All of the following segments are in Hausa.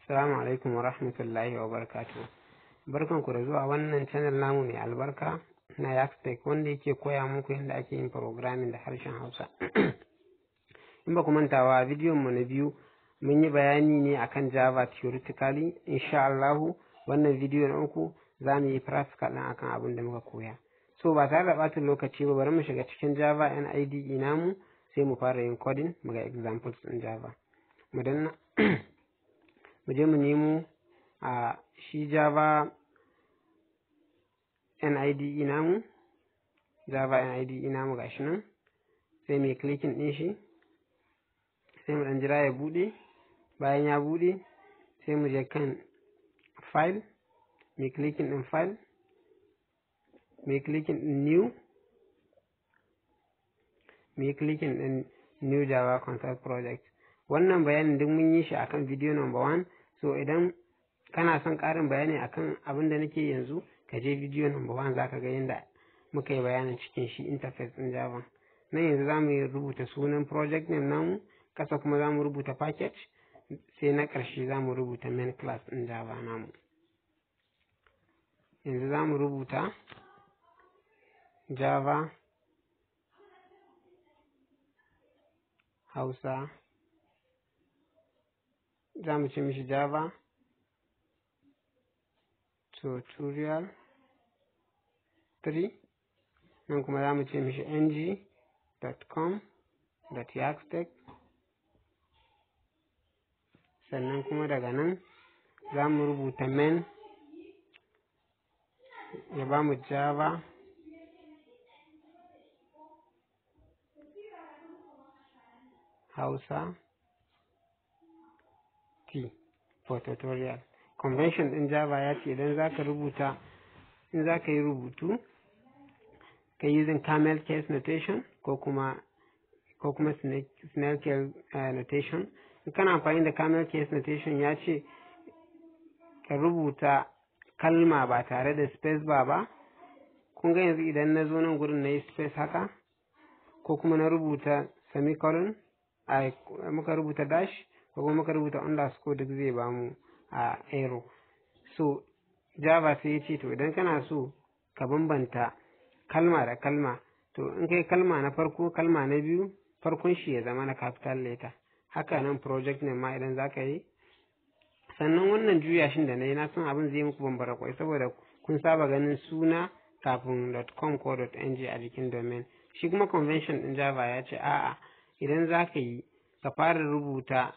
Assalamu alaikum wa rahmatullahi wa barakatuh. Barkanku da zuwa wannan channel namu mai albarka na Yaxtech, wanda yake koya muku yadda ake yin programming da harshen Hausa. In ba ku mantawa, bidiyon mu na biyu mun yi bayani ne akan Java theoretically. Insha Allahu, wannan bidiyo na uku za mu yi practical ɗin akan abin da muka koya. So ba tare da ɓata lokaci ba, bari mu shiga cikin Java IDE namu, sai mu fara yin coding, mu ga examples ɗin Java. Mu danna, mu je mu nemo a shi Java IDE namu. Java IDE namu gashi nan, sai mu yi clicking ɗin shi, sai mu ɗan jira ya buɗe. Bayan ya buɗe, sai mu je kan File, mu yi clicking ɗin File, mu yi clicking ɗin New, mu yi clicking ɗin New Java Console Project. Wannan bayanin duk mun yi shi akan video number 1, so idan kana son ƙarin bayani akan abin da nake yanzu, ka je video number 1, zaka ga yadda muka yi bayanin cikin shi interface ɗin Java. Nan yanzu za mu yi rubuta sunan project name namu, ƙasa kuma za mu rubuta package, sai na ƙarshe za mu rubuta main class ɗin Java namu. Yanzu za mu rubuta Java Hausa, za mu ce mishi Java tutorial 3. Nan kuma za mu ce mishi ng.com.yaxtech. Sannan kuma daga nan za mu rubuta main, ya ba mu Java Hausa T for tutorial. Convention ɗin Java ya ce idan za ka rubuta, in za ka yi rubutu, ka using camel case notation ko kuma snake case notation. In kana amfani da camel case notation, ya ce ka rubuta kalma ba tare da space bar ba. Kun ga yanzu idan na zo nan gurin na yi space haka, ko kuma na rubuta semicolon, a muka rubuta dash, ko kuma muka rubuta underscore, duk zai bamu a error. So Java sai ya ce, to idan kana so ka bambanta kalma da kalma, to in kai kalma na farko, kalma na biyu, farkon shi ya zama na capital letter. Haka nan project ne ma idan zaka yi. Sannan wannan juya shin da na yi, na san abin zai muku bambara kwai, saboda kun saba ganin suna kafin .com ko .ng a jikin domain. Shi kuma convention din Java ya ce a'a, idan za ka yi, ka fara rubuta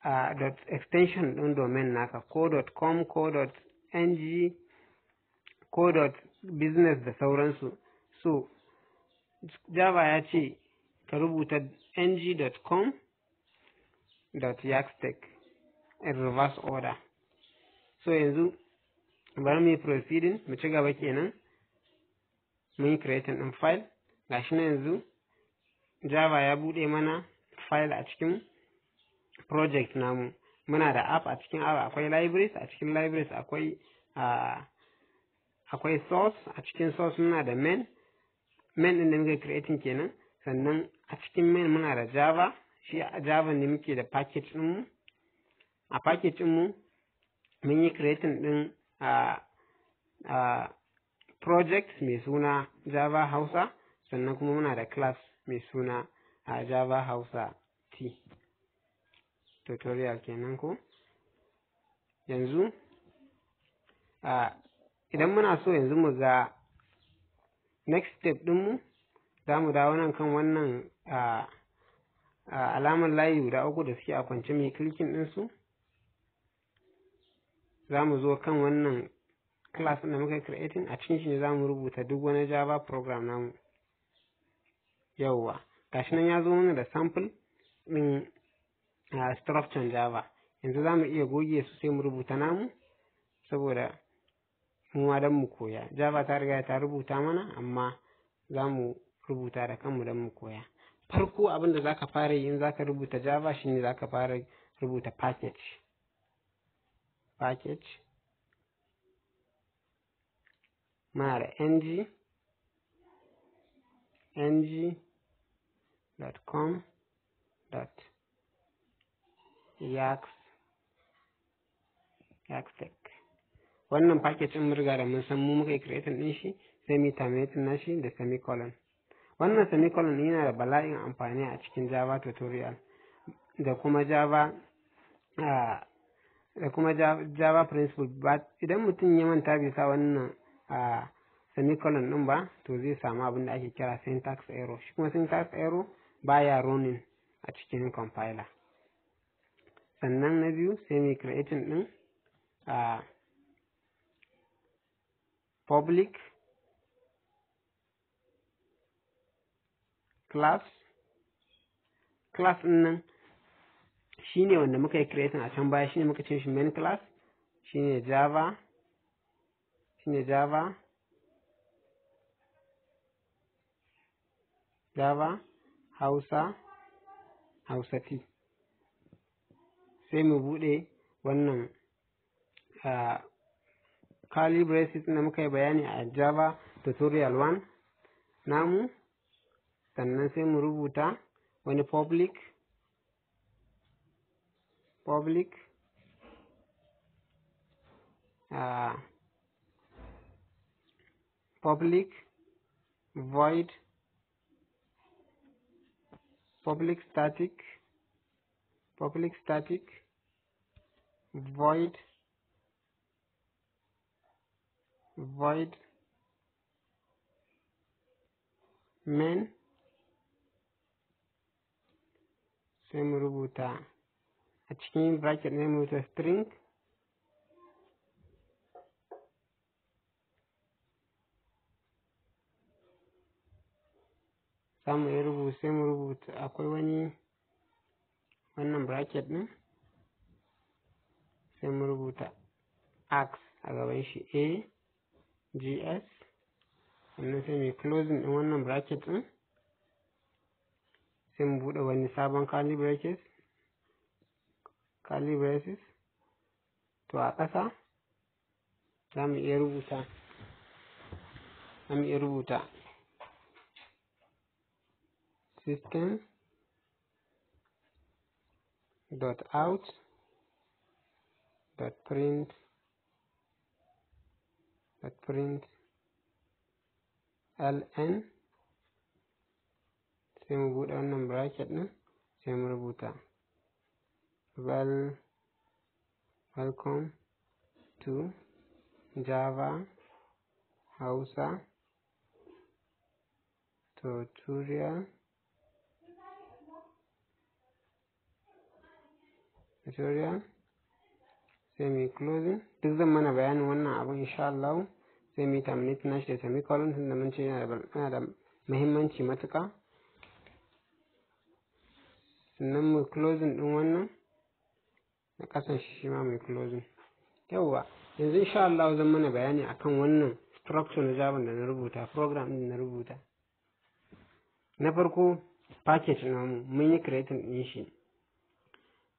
a dot extension din domain naka, ko .com ko .ng ko .business da sauransu. So Java ya ce ka rubuta ng.com.yaxtech in reverse order. So yanzu bari mu yi proceeding, mu ci gaba kenan. Mun yi creating din file, gashi na yanzu Java ya bude mana file a cikin project namu. Muna da app, a cikin app akwai libraries, a cikin libraries akwai source, a cikin source muna da main. Main din da muke creating kenan. Sannan a cikin main muna da Java, shi a Java ne muke da package ɗinmu. A package ɗinmu mun yi creating ɗin a project mai suna Java Hausa, sannan kuma muna da class mai suna a Java Hausa T tutorial kenan. Ko yanzu idan muna so yanzu mu ga next step ɗinmu, za mu dawo nan kan wannan alamar layi guda uku da suke a kwance, mai clicking ɗinsu. Za mu zo kan wannan class da muka creating, a cikin shi ne za mu rubuta duk wani Java program namu. Yauwa, gashi nan ya zo mana da sample ɗin structure Java. Yanzu za mu iya goge su, sai mu rubuta namu, saboda mu ma don mu koya. Java ta riga ta rubuta mana, amma za mu rubuta da kanmu don mu koya. Farko abin da zaka fara yi in zaka rubuta Java shine zaka fara rubuta package. Package muna da ng ng.com dot Yaxtech. Wannan package ɗin mun riga da mun san mu muka yi creating ɗin shi, sai mu terminating nashi da semicolon. Wannan semicolon yana da bala'in amfani a cikin Java tutorial da kuma Java da kuma Java principle. Ba idan mutum ya manta bai sa wannan semicolon ɗin ba, to zai samu abin da ake kira syntax error. Shi kuma syntax error baya running a cikin compiler. Sannan na biyu, sai mu creating ɗin public class. Class ɗin nan shine wanda muka yi creating a can baya, shine muka ce shi main class, shine Java Hausa T. Sai mu buɗe wannan curly braces da muka yi bayani a Java tutorial 1 namu. Sannan sai mu rubuta wani public void public static void main. Sai mu rubuta a cikin bracket ne, mu rubuta string za mu iya rubuta, sai mu rubuta akwai wani wannan bracket ɗin, sai mu rubuta args a gaban shi, a g s. Sannan sai mu closing ɗin wannan bracket ɗin, sai mu buɗe wani sabon curly braces. To, a ƙasa za mu iya rubuta system.out.print.print ln. Sai mu buɗe wannan bracket ɗin, sai mu rubuta "Welcome to Java Hausa tutorial." Sai mu yi closing. Duk zan mana bayanin wannan abun insha Allah. Sai mu yi terminate nashi da semicolon, tunda mun ce yana da muhimmanci matuƙa. Sannan mu closing ɗin wannan na ƙasan shi, shi ma mu closing. Yawwa, yanzu insha Allah zan mana bayani akan wannan structure na Java da na rubuta, program ɗin da na rubuta. Na farko, package namu mun yi creating ɗin shi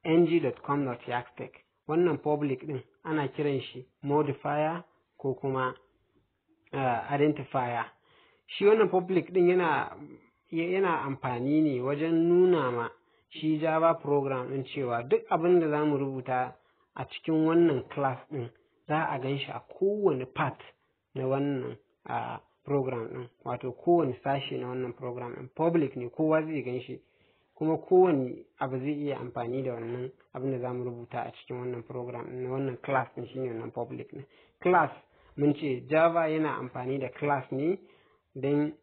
ng.com.yaxtech. Wannan public ɗin ana kiran shi modifier ko kuma identifier. Shi wannan public ɗin yana amfani ne wajen nuna ma shi Java program ɗin cewa duk abin da za mu rubuta a cikin wannan class ɗin za a gan shi a kowane part na wannan program ɗin, wato kowane sashe na wannan program ɗin. Public ne, kowa zai gan shi, kuma kowane abu zai iya amfani da wannan abin da za mu rubuta a cikin wannan program na wannan class ɗin. Shine wannan public ɗin. Class, mun ce Java yana amfani da class ne don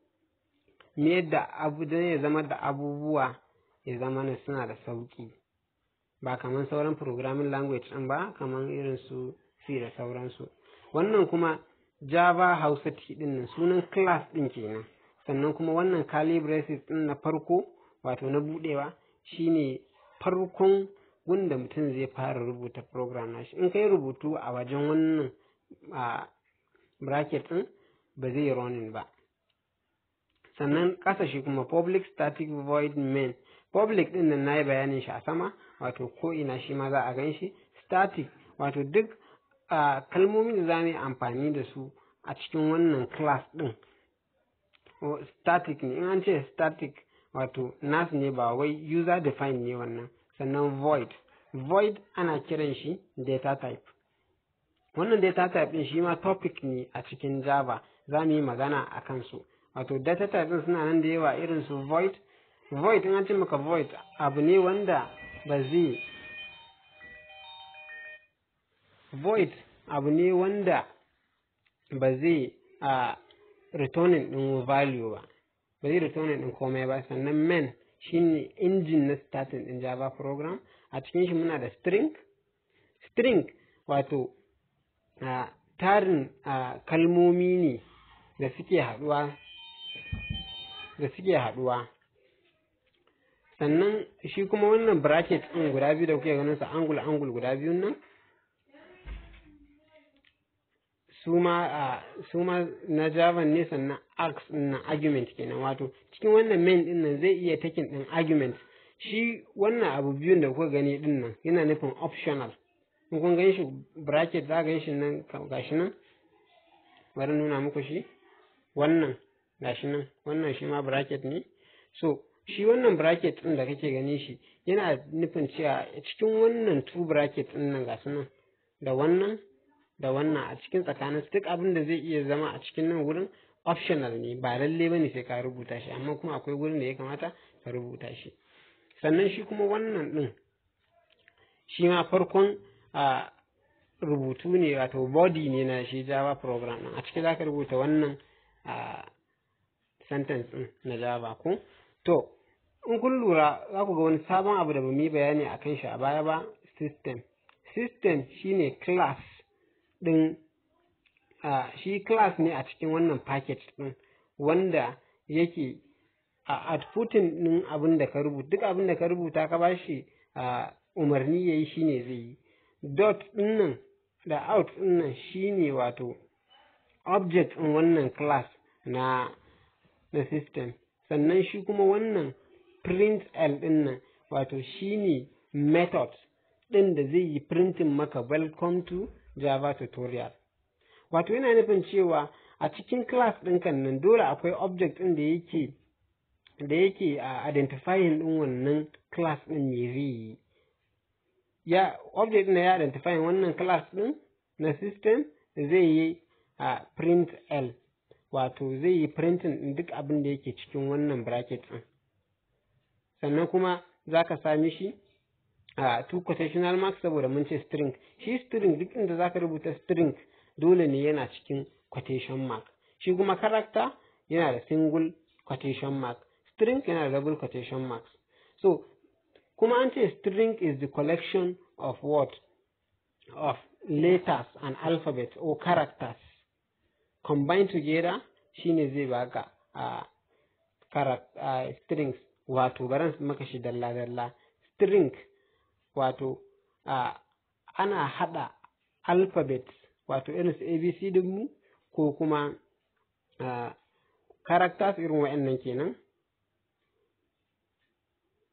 da abu don ya zama da abubuwa ya zama na suna da sauƙi, ba kamar sauran programming language ɗin ba, kamar irin su C da sauransu. Wannan kuma Java Hausa T ɗin nan sunan class ɗin kenan. Sannan kuma wannan curly braces ɗin na farko, wato na buɗewa, shine farkon wanda mutum zai fara rubuta program nashi. In kai rubutu a wajen wannan a bracket ɗin, ba zai yi running ba. Sannan ƙasa shi kuma public static void main. Public ɗin nan na yi bayanin shi a sama, wato ko ina shi ma za a gan shi. Static, wato duk kalmomin da za mu yi amfani da su a cikin wannan class ɗin static ne. In an ce static, wato nasu ne, ba wai user defined ne wannan. Sannan void, void ana kiran shi data type. Wannan data type ɗin shi ma topic ne a cikin Java, za mu yi magana a kansu. Wato data type ɗin suna nan da yawa, irin su void. Void, in an ce maka void, abu ne wanda ba zai void abu ne wanda ba zai a returning ɗin value ba, ba zai returning ɗin komai ba. Sannan main shine engine na starting ɗin Java program. A cikin shi muna da string. String wato tarin kalmomi ne da suke haɗuwa. Sannan shi kuma wannan bracket ɗin guda biyu da kuke ganin su, angle angle guda biyun nan, su ma na Java ne. Sannan args ɗin nan, argument kenan, wato cikin wannan main ɗin nan zai iya taking ɗin argument. Shi wannan abu biyun da kuka gani ɗin nan yana nufin optional. In kun gan shi bracket, za gan shi nan, gashi nan, bari nuna muku shi. Wannan gashi nan, wannan shi ma bracket ne. So shi wannan bracket ɗin da kake gani shi yana nufin cewa cikin wannan two bracket ɗin nan, gasu nan, da wannan da wannan, a cikin tsakanin duk abin da zai iya zama a cikin nan wurin optional ne, ba lalle bane sai ka rubuta shi, amma kuma akwai wurin da ya kamata ka rubuta shi. Sannan shi kuma wannan ɗin shi ma farkon a rubutu ne, wato body ne na shi Java program ɗin. A ciki za ka rubuta wannan a sentence ɗin na Java ko. To, in kun lura, za ku ga wani sabon abu da ba mu yi bayani a kan shi a baya ba, system. System shine class ɗin, shi class ne a cikin wannan package ɗin wanda yake a outputting ɗin abin da ka rubuta. Duk abin da ka rubuta ka bashi umarni ya yi, shine zai yi. Dot ɗin nan da out ɗin nan shine wato object ɗin wannan class na system. Sannan shi kuma wannan print l ɗin nan, wato shine method ɗin da zai yi printing maka "Welcome to Java tutorial". Wato yana nufin cewa a cikin class ɗinkan nan dole akwai object ɗin da yake a identifying ɗin wannan class ɗin, me zai yi. Ya object ɗin ya identifying wannan class ɗin na system zai yi a print l, wato zai yi printing ɗin duk abin da yake cikin wannan bracket ɗin. Sannan kuma za ka sami shi a two quotational marks saboda mun ce string. Shi string, duk inda za ka rubuta string dole ne yana cikin quotation mark. Shi kuma character yana da single quotation mark, string yana da double quotation marks. So kuma an ce string is the collection of what? Of letters and alphabets or characters combined together, shine zai baka a strings. Wato baran maka shi dalla dalla. String wato ana hada alphabet, wato irin su ABC dinmu, ko kuma characters irin wa'annan kenan.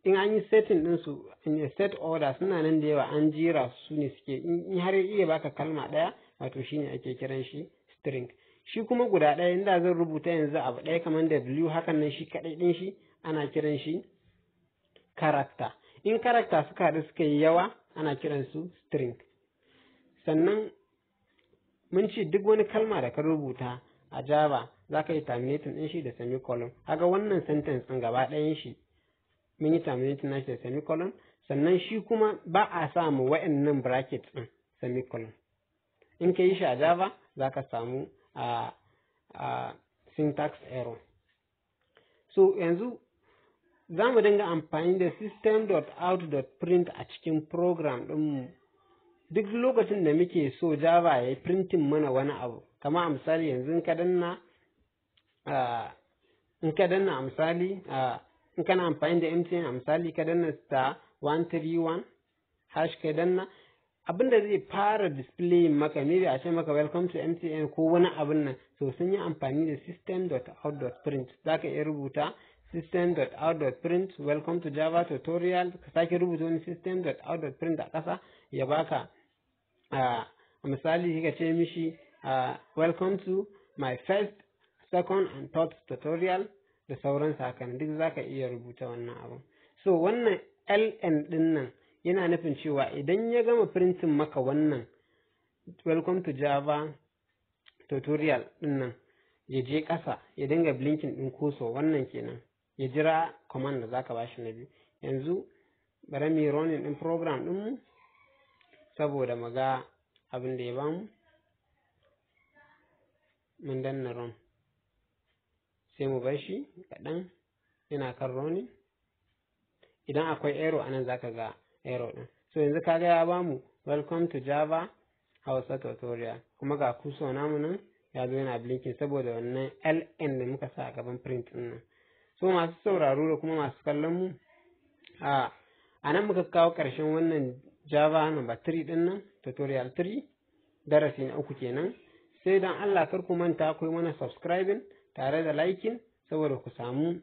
In an yi setting ɗinsu in a set order, suna nan da yawa, an jera su ne suke, in har ya iya baka kalma ɗaya, wato shine ake kiran shi string. Shi kuma guda ɗaya, inda zan rubuta yanzu abu ɗaya kamar W hakan nan, shi kaɗai ɗin shi ana kiran shi character. In character suka haɗu suka yi yawa, ana kiran su string. Sannan mun ce duk wani kalma da ka rubuta a Java za ka yi terminating ɗin shi da semicolon. Haka wannan sentence ɗin gaba ɗayan shi mun yi terminating nashi da semicolon. Sannan shi kuma ba a sa mu wa'annan brackets ɗin semicolon. In ka yi shi a Java, za ka samu a syntax error. So yanzu za mu dinga amfani da system.out.print a cikin program ɗinmu duk lokacin da muke so Java ya yi printing mana wani abu. Kama a misali yanzu, in ka danna, a misali in kana amfani da MTN, a misali ka danna *131# ka danna, abinda zai fara display maka, maybe a ce maka "Welcome to MTN" ko wani abin nan. So sun yi amfani da system.out.print. Za ka iya rubuta system.out.print "Welcome to Java tutorial", ka sake rubuta wani system.out.print a ƙasa ya baka, a misali ka ce mishi "Welcome to my first, second and third tutorial" da sauransu. Hakan duk za ka iya rubuta wannan abu. So wannan ln din nan yana nufin cewa idan ya gama printing maka wannan "Welcome to Java tutorial" ɗin nan ya je ƙasa, ya dinga blinking ɗin cursor wannan kenan, ya jira command da zaka bashi na biyu. Yanzu bari mu yi running ɗin program ɗinmu saboda mu ga abin da ya bamu. Mun danna run, sai mu bar shi kaɗan yana kan running. Idan akwai error anan, zaka ga error ɗin. So yanzu kaga ya bamu "Welcome to Java Hausa tutorial", kuma ga cursor namu nan ya zo yana blinking saboda wannan ln da muka sa a gaban print ɗin nan. So masu sauraro da kuma masu kallon mu, a nan muka kawo ƙarshen wannan Java number 3 ɗin nan, tutorial 3, darasi na uku kenan. Sai don Allah kar ku manta ku yi mana subscribing tare da liking saboda ku samu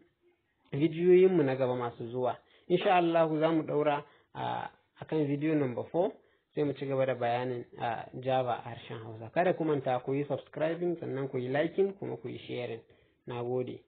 bidiyoyinmu na gaba masu zuwa. Insha Allah za mu ɗaura a akan video number 4, sai mu ci gaba da bayanin a Java a harshen Hausa. Kada ku manta ku yi subscribing, sannan ku yi liking, kuma ku yi sharing. Na gode.